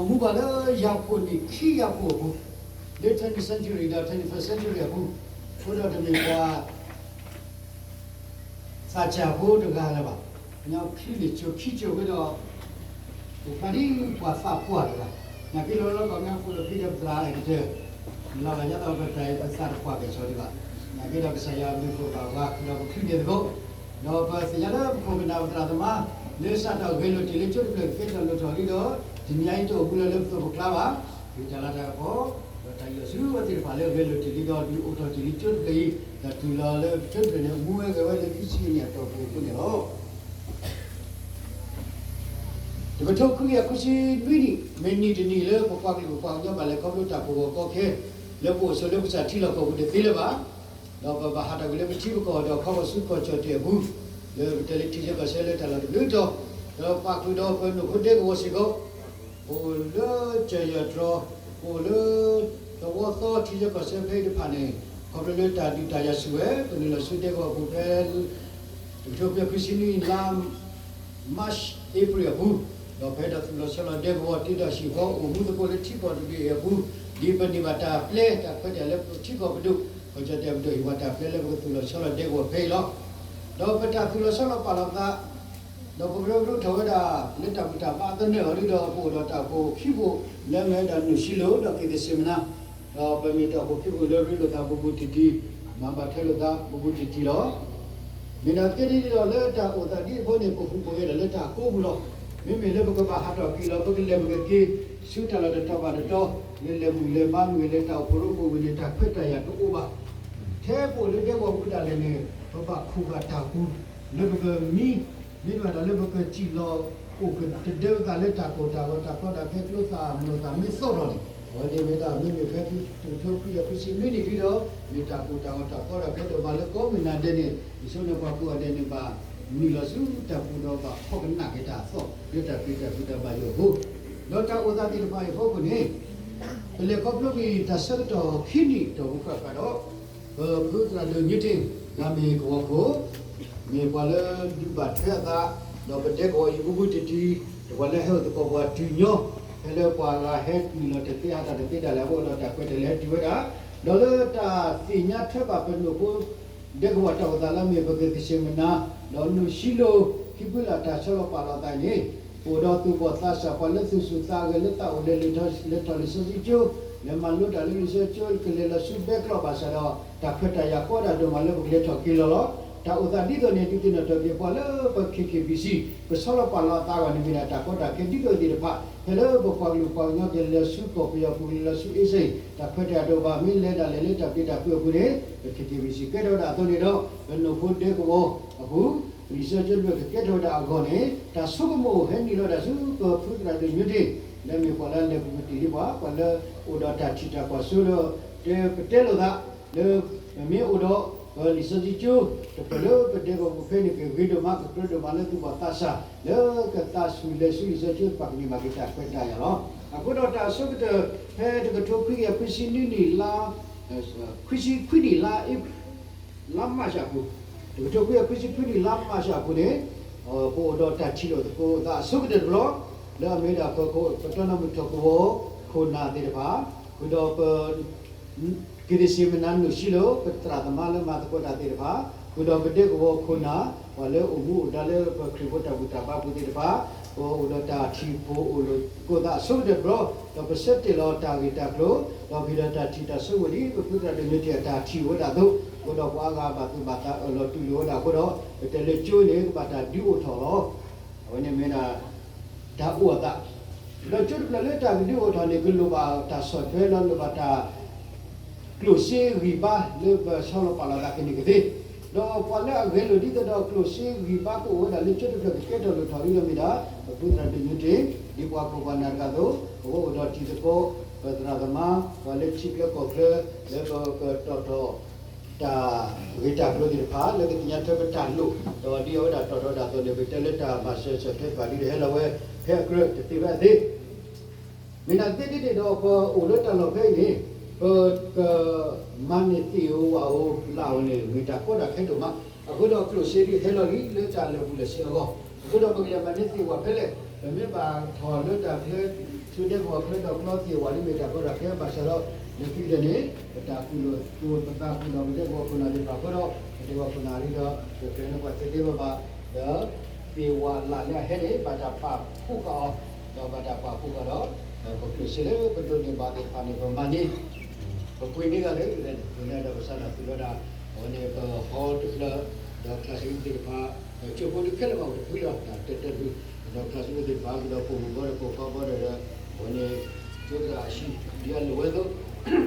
မူဘၣ်လၢယၤကိာ်နံၣ်ခံယၤကိာ်အပူၤ, လၢ twenty century ဒီး twenty-first century အပူၤ, အဃိဒီးတမ့ၢ်ပှၤ သးစၢ်ဖိတဂၤလၢၤဘၣ်. ညီခံန့ၣ် ကၠိခံကၠိဝဲဒီး ပဖျါဒ်ပှၤသးပှၢ်တဂၤ, နာ်က့လီၤလီၤကီၢ်မ့ၢ်အဃိလီၤဖံဒီးပသရၣ်အဲၣ်ကတၢၢ်, လီၤဂာ်ယသးပတၢ်သးတပှၢ်ကဲၣ်ဆိးဒံးဘၣ်, နာ်က့ဒီးကစၢ်ယွၤအဘျုးအဖှိၣ်ဘၣ်ပှၤဃုာ်ဒီးပချုးန့ၣ်သကိး, ဒီးပသ့ၣ်ညါလၢပခိၣ်ပနၢ်ပသရၣ်သမါ လၢစးထီၣ်ဂဲၤလိာ်တ့ၢ်လၢကၠိတဖျၢၣ်ကကဲထီၣ်လိၣ်ထီၣ်လံဒီး တနံၤအံၤတအိၣ်ဘူးလၢလၢပသိးပကျါဘၣ်, မ့ၢ်တၢ်လၤတၢ်ကပီၤ ဒီးတၢ်အုၣ်အီၤဆူအဝဲသ့ၣ်တဖၣ်လၢဂဲၤလိာ်တ့ၢ်လံဒီးဒုးအိၣ်ထီၣ်တ့ၢ်လံကၠိတဖျၢၣ်အံၤ, ဒီးတုၤလီၤလၢကၠိတဖျၢၣ်န့ၣ် မူဝဲဂဲၤဝဲလၢခံဆံနံၣ်အတီၢ်ပူၤအဃိန့ၣ်လီၤ. တကထိခွံကယၤခွံဆံနွံနံၣ် မ့ၢ်နံၣ်တနံၣ်လၢပပှၤကလုာ်ပပှၤကညီဘၣ်လဲၤခီဖျိတၢ်ဖှီၣ်ဂီၤကီခဲ လၢပအိၣ်ဆိးလၢပကစၢ်ထံလီၢ်ကီၢ်ပူၤတသ့လၢၤဘၣ်, ဒီးပဘၣ်ဟးထီၣ်ကွံာ်လၢပထံပကီၢ်ဒီးခီဂီၤဆူကီၢ်ကၠီၣ်တဲၣ်အပူၤ, လၢပတဲလၢထံဆၢကီၢ်ဆၢလၢတၢ်လီၢ်တဘျုးတီၤ, ဒီးပာ်ဃုာ်ဒီးပနီၢ်ခိဒဲကဝီၤစ့ၢ်ကီး ပအိၣ်လၢကၠီၣ်ယီၣ်တြီၤ, ပအိၣ်လၢသဝီသီထံဆၢကီၢ်ဆၢဖဲအံၤတဖၣ်န့ၣ်, ခီဖျိလၢတၢ်ဒုးတၢ်ယၤဆူၣ်ဝဲ ပနုာ်လီၤဆူဒဲကဝီၤအပူၤဖဲ တကထိခွံကယၤခွံဆံနွံနံၣ်လါ March April အပူၤ, ဒီးပအဲၣ်ဒိးသူၣ်လီၤဆီလီၤဒဲကဝီၤ တ့ဒီးဟံၣ်ဃီအိၣ်မူသကိးလၢထံကီၢ်တဘ့ၣ်အံၤအပူၤ, ဒ်ပန့ၢ်ဘၣ်တၢ်ပျဲ တၢ်ခွဲးတၢ်ယာ်လၢပထံကီၢ်ပဒိၣ်, ကီၢ်ကၠီၣ်တဲၣ်ပဒိၣ်ဟ့ၣ်ဝဲတၢ်ပျဲလၢပကသူၣ်လီၤဆီလီၤဒဲကဝီၤဖဲအံၤလီၤ. ဒီးပတၢ်သူၣ်လီၤဆီလီၤပာ်လီၤသး ဒီးပကရၢကရိထီၣ်ဝဲဒၣ် လၢတၢ်ဘူၣ်တၢ်ဘါအသနၢၣ်အီၤဒ်ဒီး ပအိၣ်ဒီးတၢ်အိၣ်ဖှိၣ်ခံဖှိၣ် လၢအမ့ၢ်ဝဲဒၣ်နူၢ်ဆံလိၤ ဒီးက့ၤသစ့မနၤ, ဒီးပမ့ၢ်တၢ်အိၣ်ဖှိၣ်ခံဖှိၣ်လၢရ့လိာ်သးဘူးဘူးတံၢ်တံၢ်, မၤဘၣ်ထွဲလိာ်သးဘူးဘူးတံၢ်တံၢ်လီၤ. မ့ၢ်ဒၣ်သ့ဒ်န့ၣ်ဒီးလၢတၢ်အိၣ်သးဒ်အဃိန့ၣ် ပဟူးပဂဲၤဒၣ်လၢတၢ်ကိးပူၤလီၤ. မ့မ့ၢ်လၢပကဘၣ်ဟးထီၣ်က့ၤလီၤ ပကလဲၤပကက့ၤ ဆူတၢ်လီၢ်တတီၤဘၣ်တတီၤ, လၢလဲၤဘူၣ်လဲၤဘါမ့ၢ်ဂ့ၤ လၢတၢ်အိၣ်ဖှိၣ်ရိဖှိၣ်ဝံၤန့ၣ် တၢ်ခွဲးတၢ်ယာ်တအိၣ်ဘၣ်. ထဲပအိၣ်လၢဒဲကဝီၤပူၤဒၣ်လဲာ်န့ၣ် ပဘၣ်ခိၣ်ဘၣ်တၢ်ပူၤ လၢပကမံ မ့တမ့ၢ်ဒီးလၢပကစံၣ်လီၤအိၣ်ကတဒၢပသးလၢတၢ်ကီတၢ်ခဲ တၢ်ကီတၢ်ခဲကျိသၣ်မုၢ်သၣ်မ့ၢ်သီၣ်ထီၣ်န့ၣ်, အဝဲန့ၣ်မ့ၢ်ဒၣ်မ့မ့ၢ်ဖဲတကထိခွံကယၤခွံဆံနွံနံၣ်ဒ်ဒီး မ့ၢ်တၢ်ကီတၢ်ခဲတၢ်ကီတၢ်ခဲဒိၣ်မးလၢကိးမုၢ်နံၤဒဲးန့ၣ် ယဆိကမိၣ်ပှၤကိးဂၤဒဲးန့ၣ် ဘၣ်နုာ်လီၤဆူတၢ်ပူၤဒီးဘၣ်ဖီၣ်ကနၣ်က့ၤတၢ်အသီၣ် လၢတၢ်ပျံၤတၢ်ဖုးတၢ်ဘၣ်ယိၣ်အဃိ, ဒီးတၢ်အိၣ်သးသ့ၣ်တဖၣ်အံၤအဖီခိၣ်န့ၣ် ပလဲၤခီဖျိကွံာ်တၢ်ဆၢကတီၢ်ခံနံၣ်တီၢ်ပူၤဃၣ်ဃၣ်ဒီး ပဖုသရၣ်ဒိၣ်ညိၣ်တ့ၢ် လၢအမ့ၢ်ကဝီၤခိၣ် မ့ၢ်ပှၤလၢဒုးဘၣ်ထွဲအသး ဒီးပဒဲကဝီၤအံၤဘူးဘူးတံၢ်တံၢ်, ဒီးပှၤလၢဟဲအိၣ်သကိးပှၤတုၤညီ ဖဲလၢပှၤဂၤဟဲနုာ်လီၤတသ့ ဟးထီၣ်တသ့ဒၣ်လဲာ်အဃိဒီး တၢ်ခွဲးတၢ်ယာ်ဟဲတုၤဝဲဒၣ်, ဒီးလၢတၢ်သ့ၣ်ညါထွဲဘၣ်ပနီၢ်ခိ ဒဲကဝီၤတၢ်အိၣ်သးလၢအမ့ၢ်ပကသ့ၣ်စ့ၣ်မနၤ ဒီးနူၢ်ဆံလိၤ ခံဖုလၢတၢ်ဆီလီၤပာ်လီၤသးန့ၣ်, ပအိၣ်ဒီးသူၣ်ဘီၣ်သးစၢ် ပှၤလၢသူၣ်ဆူၣ်သးဂဲၤလၢသးအိၣ်လဲၤလဲၤထီၣ်လံာ်စီဆှံကၠိ, လဲၤမၤလိတၢ်လၢလံာ်စီဆှံကၠိ ကလဲၤလီၤဆူဘဲကျီၢ်ဘၣ်ဆၣ်ဒီး တၢ်ခွဲးတၢ်ယာ်ကီဒၣ်ဒိၣ်မးလၢပကလဲၤထီၣ်က့ၤလီၤလီၤ. တၢ်အိၣ်သးဒ်သိးန့ၣ် ဒုးသ့ၣ်နီၣ်ထီၣ်က့ၤပှၤလၢပ K K B C ကဆီလီၤပာ်လီၤအသးအဂီၢ်န့ၣ်မ့ၢ်ဒၣ်တၢ်ကီတၢ်ခဲဒ်သိးသ့ၣ်တဖၣ် ဖဲလၢပပှၤကလုာ်ပှၤကညီကလဲၤလီၤဆူကီၢ်ပယီၤပူၤ ကလဲၤလီၤဆူအ့စ့ၣ် တၢ်ခွဲးတၢ်ယာ်ဒိၣ်ဘၣ် မ့ၢ်လဲၤဒၣ်လဲာ်လၢတၢ်ပျံၤတၢ်ဖုးအပူၤန့ၣ် ပ K K B C ကဲထီၣ်ဝဲဒၣ်အသိးန့ၣ်ဒီး ပနီၢ်ခိဒဲကဝီၤအပူၤ လံာ်စီဆှံကၠိတဖျၢၣ်ကကဲထီၣ်ဝဲဒၣ်အဂီၢ်န့ၣ် တၢ်ဆိကမိၣ်ဟဲနုာ်လီၤဒၣ်ဆူပဖုသရၣ်ဒိၣ်ညိၣ်တ့ၢ် လၢအမ့ၢ်ပှၤလၢအလဲၤပူၤကတံၢ်လံပှၤ ပှၤလၢအိၣ်ဒီးတၢ်ထံၣ်တၢ်ကွၢ်စိလၢ တဲပတဲလိာ်သး လၢ ပမ့ၢ်အိၣ်ဒီး ပလံာ်စီဆှံကၠိ တဖျၢၣ်လၢပဒဲကဝီၤပူၤဖဲန့ၣ် ကဂ့ၤဒိၣ်မး ကကြၢးဒိၣ်မးလၢသူၣ်ဘီၣ်သးစၢ် လၢကသးဆူၣ်လဲၤဆူလံာ်စီဆှံကၠိ ပကန့ၢ်ဘၣ်က့ၤတၢ်ခွဲးတၢ်ယာ်လီၤ. အဃိဒီးတၢ်အဆိကတၢၢ် ဖဲတကထိခွံကယၤခွံဆံနွံနံၣ်လါ ခွံဆံခွံနံၣ်လါ လါမၢ်ၡးအပူၤ, တကထိခွံကယၤခွံဆံခွံနံၣ်လါမၢ်ၡးအပူၤန့ၣ် ပအိၣ်ဒီးတၢ်ထံၣ်လိာ်သကိးသးအဆိကတၢၢ်တဘျီ လၢအမ့ၢ်ဒၣ်ပ ပတီၢ်နီၣ်မုၢ်ထီၣ်ကဝီၤခိၣ်နၢ်သ့ၣ်တဖၣ် ဃုာ်ဒီးပ က့ၤသ့ၣ်စ့ၣ်မနၤနူၢ်ဆံလိၤ ပသရၣ်သမါလၢမၤသကိးတၢ်သ့ၣ်တဖၣ် ဃုာ်ဒီးပဒဲကဝီၤခိၣ်နၢ် ပှၤလၢအိၣ်မူအိၣ်ဒါလၢပခရံာ်ဖိတၢ်ဘူၣ်တၢ်ဘါပူၤသ့ၣ်တဖၣ် ပအိၣ်ဒီးတၢ်ထံၣ်ဖိအိၣ်လိာ်သကိးသးအဆိကတၢၢ်တဘျီ ဒီးပဆၢတဲာ်လီၤတၢ်ဂ့ၢ်တၢ်ကျိၤ ဒီးပဟ့ၣ်ဒီးတၢ်ထံၣ်တၢ်ဆိကမိၣ်ဒ်ပဖုသရၣ်ဒိၣ်ညိၣ်တ့ၢ်အတၢ်ထံၣ်ဝဲဒၣ်အသိး ဃုာ်ဒီးပှၤအါဂၤဘၣ်သူၣ်ဘၣ်သးအၢၣ်လီၤတူၢ်လိာ်ဝဲဒၣ်အဃိဒီး ပတဲလၢကၠိန့ၣ် ကဘၣ်တၢ်ဒုးအိၣ်ထီၣ်လီၤ. အဝဲန့ၣ်မ့ၢ်ဒၣ် တၢ်အိၣ်အသး ဒီးကၠိတဖျၢၣ်လၢတၢ်ကဒုးအိၣ်ထီၣ်န့ၣ် ကလိၣ်ဘၣ်တၢ်ဆီၣ်ထွဲလီၤ လိၣ်ဘၣ်တၢ် ကျိၣ်စ့ဂံၢ်ဘါလၢပဆီလီၤပာ်လီၤသးကန့ၢ်ကသ့, ဒီးပှၤလၢအဂဲၤလိာ်ဒ်သိးဒီးကျိၣ်စ့ဂံၢ်ဘါကအိၣ်ဝဲဒၣ်လၢကၠိတဖျၢၣ်ကကဲထီၣ်လိၣ်ထီၣ်လံဒီးမ့ၢ်ဒၣ် ပဖုသရၣ်ဒိၣ်ညိၣ်တ့ၢ် ဒ်ပှၤခိၣ်ပှၤနၢ်တဂၤအသိး ပကအိၣ်ဒီးတံၤသကိး ပသရၣ်သမါ ပှၤလၢထံချၢကီၢ်ချၢ လၢပကတီၢ်ထီၣ် တၢ်ဂ့ၢ်တၢ်ကျိၤသ့ၣ်တဖၣ် လၢကသ့ၣ်ညါထွဲပတၢ်လိၣ် ဒီးဒ်အဝဲဒၣ်တီၣ်ထီၣ်ဝဲဒၣ်အသိးန့ၣ် ပတဲလၢတၢ်မၤစၢၤဆီၣ်ထွဲတဖၣ်ဒ်ဒီးဟဲလီၤဝဲ ဖဲအကြၢးတသ့ဖဲအသ့ မ့ၢ်နာ်သက့ဒ်န့ၣ်ဒီး ပအိၣ်လၢတၢ်လီၢ်ဖဲအံၤန့ၣ် ပကမၤန့ၢ်သ့ၣ်ဧိၤဝၣ်ဧိၤလၣ်ဧိၤန့ၣ် မ့ၢ်တၢ်ကီတၢ်ခဲဒိၣ်မး, အဃိဒီးကျိၣ်စ့ဒ်ဟဲလီၤလံလၢတၢ်လၢာ်ဘူၣ်လၢာ်စ့အဂီၢ်, အဃိဒီးပကလဲၤမၤန့ၢ်သ့ၣ်ဝၣ်ဖဲလဲၣ် ပမ့ၢ်ဘၣ်ထီၣ်လၢတၢ်ချၢ ဆူဒဲကဝီၤချၢဒီးကျီသ့ၣ်ဝဲလၢမ့ၢ်တၢ်ကီတၢ်ခဲဘၣ်ဆၣ်ဒီး လၢခံကတၢၢ်န့ၣ် ပတၢ်ကူၣ်လိာ် ပသးကူၣ်လိာ်ပဒဲကဝီၤခိၣ်နၢ်သ့ၣ်တဖၣ်အဃိဒီး ပဒဲကဝီၤခိၣ်နၢ်လံဒီး ပကြၢးန့ၢ်ပှၤသ့သ့ဘၣ်ဘၣ် ဒီး သ့ၣ်ဝးလၢ်လၢအဟဲန့ၣ် ဘၣ်တၢ်ပာ်ဖှိၣ်ဃာ်အီၤ, ဒီးဘၣ်တၢ်ပာ်ဖှိၣ်ဃာ်ဒီး ပကျိၣ်စ့လၢပဒိးန့ၢ်ဘၣ်သ့ၣ်တဖၣ်န့ၣ် ပမၤန့ၢ် ပပှ့ၤန့ၢ်ဂၤလၢ ပန့ၣ်ဒီးပစးထီၣ်သူၣ်လီၤဒၣ် အဝဲန့ၣ်ပဟီတဖျၢၣ် ဒီးကျါစံးအိၣ်သ့ၣ်တဖၣ် ဒီးကၠိဖိတခဲလၢာ်ဘၣ်အိၣ်တဖုလီၤ တၢ်တဲတၢ်တဖု ဒီးကျါစံးအိၣ်သ့ၣ်တဖၣ် ဒီးပိာ်မုၣ်ဘီဒီးပိာ်ခွါဘီဒီး အဝဲန့ၣ် ကၠိသရၣ်အဟံၣ် ဒ်အလိၣ်ဝဲအသိး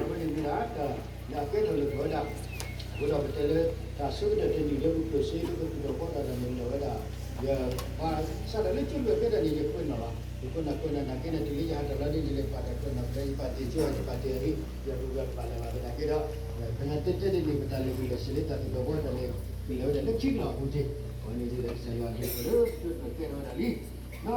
အဝဲန့ၣ်မ့ၢ်ဒၣ်တၢ်လၢအကဲထီၣ်လိာ်ထီၣ်ဝဲဒၣ် အဃိဒီးပတဲလၢ တၢ်ဆၢကတီၢ်တနံၤလၢပကျိၣ်စ့လၢပသူၣ်ထီၣ်ဘှီထီၣ်တၢ်န့ၣ် လိၣ်ဝဲဒၣ် ယပှၤစးထီၣ်လၢကၠိလၢအကဲထီၣ်န့ၣ် ယခိၣ်နၢ်လီၤ ယခိၣ်နၢ်ခိၣ်နၢ်နာ်က့န့ၣ် တုၤလၢယဟးထီၣ်လီၤဒ်ယလဲၤပာ်တၢ်ခိၣ်နၢ်ဖဲ ယပာ်တ့ၢ်ကၠိ ယပာ်တ့ၢ်အရ့ ယပူၤကပာ်လၢဘၣ်သနာ်က့ဒီး ပနၢ်တဲတဲတန့ၢ် ပတၢ်လဲၤကျိၣ်လဲၤစ့လၢတၢ်သူၣ်ထီၣ်ဘှီထီၣ်န့ၣ် ကလဲၤဝဲဒၣ်လၢခံကလီၤအပူၤတ့ၢ် အဝဲန့ၣ်ဒ်လဲၣ်ကစၢ်ယွၤဟ့ၣ်ပလၢကဲထီၣ်ဝဲဒၣ်လံ ဒီး ပှ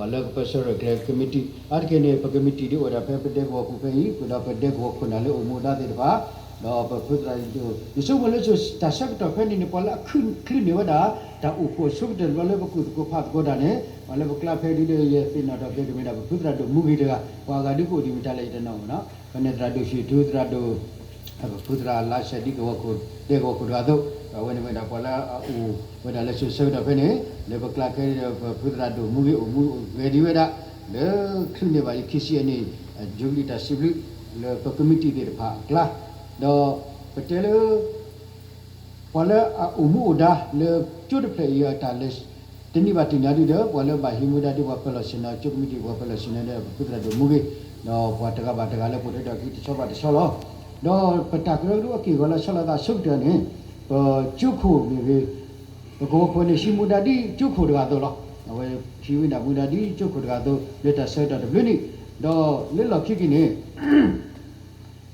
ၤလၢကပၢဆှၢရဲၣ်ကျဲၤကမံးတံာ် အါတက့ၢ်န့ၣ် ပကမံးတံာ်ဒ်အိၣ်ဝဲဒၣ်ဖဲပဒဲကဝီၤပူၤဖဲအံၤ ဃုာ်ဒီးပဒဲကဝီၤခိၣ်နၢ်လၢအိၣ်မူအဒါသ့ၣ်တဖၣ် ဒီးပဖုသရၣ်ဒိၣ် ယဆိကမိၣ်လၢတၢ်ဆၢကတီၢ်ဖဲန့ၣ်န့ၣ် ပှၤလၢအချုးန့ၢ်ဝဲဒၣ် တၢ်အိၣ်ဖှိၣ်အဆိကတၢၢ်တဘျီလၢပကူၣ်သကိးဖးသကိးတၢ်န့ၣ် ပှၤလၢပကျါဖဲဒ်ဒီးယသ့ၣ်နီၣ်ထီၣ်က့ၤ ကမ့ၢ်ဒၣ်ပဖုသရၣ်ဒိၣ်မူဂ့ၤတဂၤ ပှၤဂၤဒုကအိၣ်ဒံးမတၤလဲၣ်ယတနီၣ်မနီၤ ဖဲန့ၣ်သရၣ်ဒိၣ်ၡ့ၣ်ထူ သရၣ်ဒိၣ် ပဖုသရၣ်လါဆဲးဒ်ကဝီၤခိၣ် ဒဲကဝီၤခိၣ်တဂၤအသိး အဝဲန့ၣ်မ့ၢ်ဒၣ်ပှၤလၢအအိၣ်ဝဲဒၣ်လၢစိၤဆၢကတီၢ်ဖဲန့ၣ် လၢပကျါခဲဒီး ပဖုသရၣ်ဒိၣ်မူဂ့ၤအိၣ်မူဂဲၤဒံးဝဲဒၣ် လၢချုးန့ၢ်ဘၣ်လံခံဆံယဲၢ်နံၣ် ယူဘလံၣ်တၢ်စံးဘျုး လၢပကမံးတံာ်သ့ၣ်တဖၣ်အကျါ ဒီးပတဲလၢ ပှၤလၢအအိၣ်မူအိၣ်ဒါလၢကၠိတဖျၢၣ်အံၤအတၢ်လဲၤ တနံၤဘၣ်တနံၤဒ်ဒီး ပှၤလၢဘၣ်ဟံးမူဒါဒ်ပှၤပၢၤလီၢ်ဆ့ၣ်နီၤ ကၠိကမံးတံာ် ပှၤပၢၤလီၢ်ဆ့ၣ်နီၤဒီး ပဖုသရၣ်ဒိၣ်မူဂ့ၤ ဒီးပှၤတဂၤဘၣ်တဂၤလၢပအိၣ်ထဲဒိးကံတဆီဘၣ်တဆီလီၤ. ဒီးပတၢ်ကရၢကရိအက့ၢ်အဂီၤလၢအဆီလီၤသးအဆိကတၢၢ်န့ၣ် ပကၠိခိၣ်မ့ၢ်ဂ့ၤ ပကဝီၤခိၣ်န့ၣ်ဟံးမူဒါဒ်ကၠိခိၣ်တဂၤအသိးလီၤ. အဝဲဟံးဝဲဒၣ်မူဒါဒ်ကၠိခိၣ်တဂၤအသိး လၢတၢ်ဆၢကတီၢ်တဘျုးနံၣ် ဒီးလၢလီၢ်ခံက့ၤန့ၣ်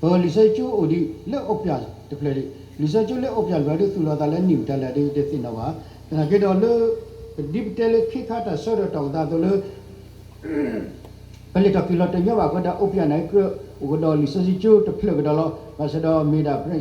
ပလံာ်စီဆှံကၠိအိၣ်ဒံးလၢအိၣ်ပၠၣ်တဖျၢၣ်ဒံး လံာ်စီဆှံကၠိလၢအိၣ်ပၠၣ်တဖျၢၣ်ဒ်သူၣ်လီၤသးလၢနံၣ်မတၤလဲၣ်ဒ်ယတသ့ၣ်နီၣ်ဘၣ်. သနာ်က့ဒီးလၢ ပဒ်ပတဲလၢခ့ခါတၢ်ဆၢကတီၢ်တၢ်အိၣ်သးအသိးလၢ ပလဲၤထီၣ်က့ၤလီၤတညီဘၣ်အဃိဒီး အိၣ်ပၠၣ်န့ၣ်ကအိၣ်ကဒီးလံာ်စီဆှံကၠိတဖျၢၣ်ကဒီးလီၤ. ဘၣ်ဆၣ်ဒီးမ့ၢ်ဒၣ် ကၠ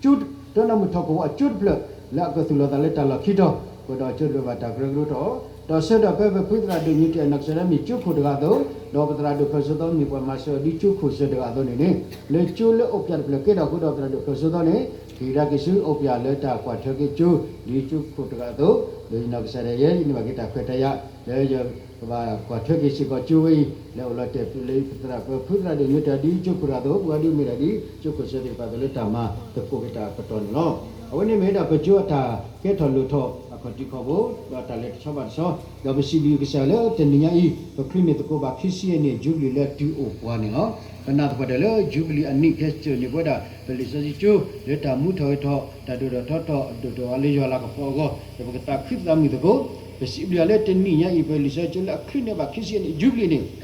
ိတနီၤမုၢ်ထီၣ်ကဝီၤအကၠိတဖျၢၣ် လၢအကသူၣ်လီၤသးလၢတၢ်လီၢ်ခံတီၤ ကဒီးကၠိတဖျၢၣ်ဘၣ်တၢ်ကရၢကရိတီၢ် ဒီးဆၢကတီၢ်ဖဲပဖုသရၣ်ဒိၣ်ညိတၢ်နီၢ်ကစၢ်ဒၣ်မ့ၢ်ကၠိခိၣ်တဂၤအသိး ဒီးပသရၣ်ဒိၣ်ဖျၢၣ်စိသီမ့ၢ်ပှၤမၤစၢၤအီၤဒ်ကၠိခိၣ်စၢၤတဂၤအသိးန့ၣ်န့ၣ် လၢကၠိလၢအိၣ်ပၠၣ်တဖျၢၣ်ကဲထီၣ်အဃိဒီးသရၣ်ဒိၣ်ဖျၢၣ်စိသီန့ၣ် ဟ့ၣ်ဒၣ်က့ၤဆူအိၣ်ပၠၣ်လၢတၢ်ကွၢ်ထွဲက့ၤကၠိ ဒ်ကၠိခိၣ်တဂၤအသိး ဒီးယနီၢ်ကစၢ်ဒၣ်ယဲ ယန့ၢ်ဘၣ်က့ၤတၢ်ခွဲးတၢ်ယာ် လၢယကဘၣ်ကွၢ်ထွဲက့ၤစ့ၢ်ကီးကၠိဝဲအံၤ လၢအိၣ်လီၤတဲာ်လၢပသရၣ်ပဖုသရၣ်ဒိၣ်ညိတၢ်ဒ်ကၠိခိၣ်တဂၤအသိး ပှၤဒ်မ့ၢ်ဒၣ်ဒ်ကၠိခိၣ်စၢၤသ့ၣ်တဖၣ်အသိးလၢတၢ်မၤသကိးက့ၤတၢ်အကတီၢ်န့ၣ်လီၤ. အဝဲန့ၣ်မ့ၢ်ဝဲဒၣ်ပကၠိအတၢ်ကဲထီၣ်လိၣ်ထီၣ်အခီၣ်ထံးခီၣ်ဘိ ဒီးတၢ်လဲၤတဆီဘၣ်တဆီ ဒီးပစံးဘျုးကစၢ်လၢတနံၤညါအံၤ ပချုးန့ၢ်သကိးဘၣ်ခံဆံယဲၢ်နံၣ် ယူဘလံၣ်လၢအတုၤအိၣ်ပှၤန့ၣ်လီၤ. ပနာ်သပှၢ်တၢၢ်လၢယူဘလံၣ်အနံၣ် ကဲစၢၢ်န့ၢ်ပဝဲဒၣ် ပလံာ်စီဆှံကၠိ လၢတၢ်မူထီၣ်ဂဲၤထီၣ် တၢ်ဒိၣ်ထီၣ်ထီထီၣ် အဒိၣ်ထီၣ်ဝဲလၢယွၤလၤကပီၤအဂီၢ် ဒီးပကသးခုသးမုာ်သကိး ပစံးဘျုးယွၤလၢတနံၤညါအံၤ ပလံာ်စီဆှံကၠိလၢအချုးန့ၢ်ဘၣ်ခံဆံယဲၢ်နံၣ် ယူဘလံၣ်န့ၣ်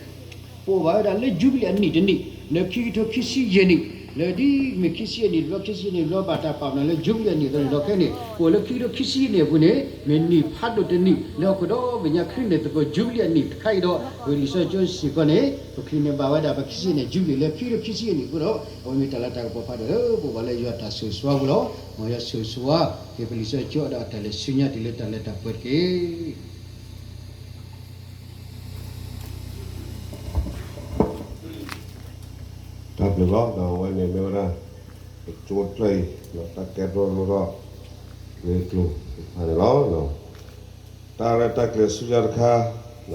ပအိၣ်ဘၣ်ဝဲဒၣ်လၢယူဘလံၣ်အနံၣ်တနံၣ် လၢခံကထိခံဆံယဲၢ်နံၣ် လၢဒ်မ့ၢ်ခံဆံယဲၢ်နံၣ်တဘျီ ခံဆံယဲၢ်နံၣ်တဘျီ ဘၣ်တၢ်ပာ်ပနီၣ်လၢယူဘလံၣ်အနံၣ်အသိးန့ၣ်ဒီးခဲအံၤန့ၣ် ပအိၣ်လၢခံကထိခံဆံယဲၢ်နံၣ်အပူၤန့ၣ် မ့ၢ်နံၣ်ဖးဒိၣ်တနံၣ် လၢဟီၣ်ခိၣ်ဒီဘ့ၣ်ညါ ချုးန့ၢ်သကိးယူဘလံၣ်အနံၣ်တခါအံၤဒီး ပလံာ်စီဆှံကၠိစ့ၢ်ကီးန့ၣ် ပချုးန့ၢ်ဘၣ်ဝဲဒၣ်ပခံဆံယဲၢ်နံၣ်ယူဘလံၣ်လၢခံကထိခံဆံယဲၢ်နံၣ်အဃိဒီး အဝဲမ့ၢ်တၢ်လၢတၢ်ကပီၤဖးဒိၣ်လၢပအိၣ်ဘၣ်လၢယွၤတၢ်ဆိၣ်ဂ့ၤဆိၣ်ဝါအပူၤလီၤ. မ်ယွၤဆိၣ်ဂ့ၤဆိၣ်ဝါက့ၤပလံာ်စီဆှံကၠိဒီးအတၢ်လဲၤဆူညါတုၤလၢတၢ်လၢတၢ်ပှဲၤတက့ၢ်. တၢ်ဘျုးလီၤ. ဒီးအဝဲန့ၣ်မ့ၢ်ဝဲဒၣ် ပကၠိတဖျၢၣ်အံၤ တၢ်ကဲထီၣ်လိၣ်ထီၣ် ဂ့ၢ်ကျိၤတဖၣ်န့ၣ်လီၤ. တၢ်ရဲၣ်တၢ်ကျဲၤဆူညါတခါ ပဃ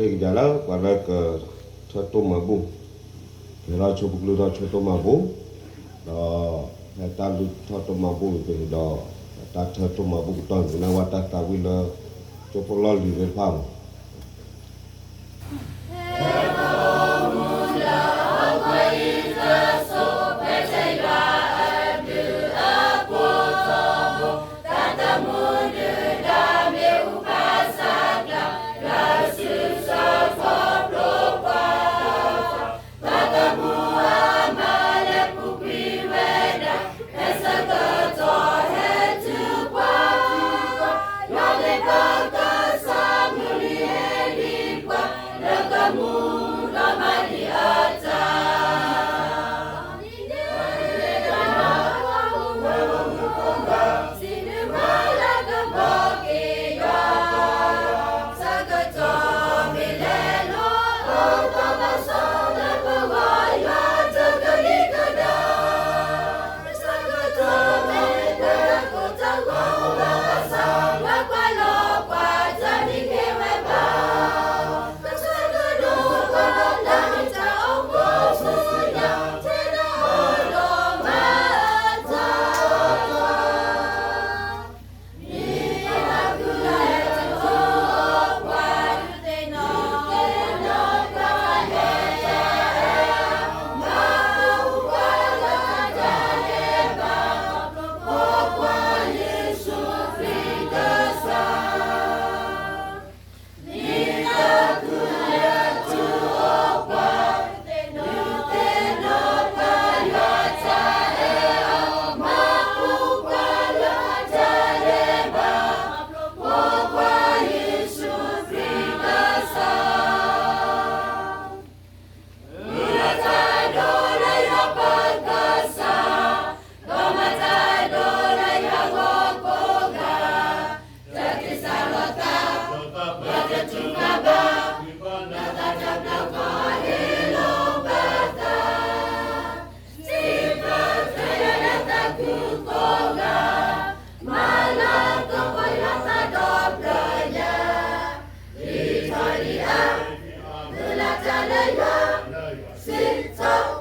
့ကညးလၢပှၤလၢကထၢတိၢ်မၤဘူၣ် ကဟဲထီၣ်ဆိပကလုၢ်ထီၣ်ဆိတိၢ်မၤဘူၣ် ဒီးဖဲတၢ်လုၢ်ထီၣ်တိၢ်မၤဘူၣ်အံၤဒီး တၢ်ထၢတိၢ်မၤဘူၣ်ကတီၢ်န့ၣ် ကနၣ်ဝဲတၢ်သးဝံၣ်လၢ ကၠိဖိလီၢ်လံၤသ့ၣ်တဖၣ်မး တၢ်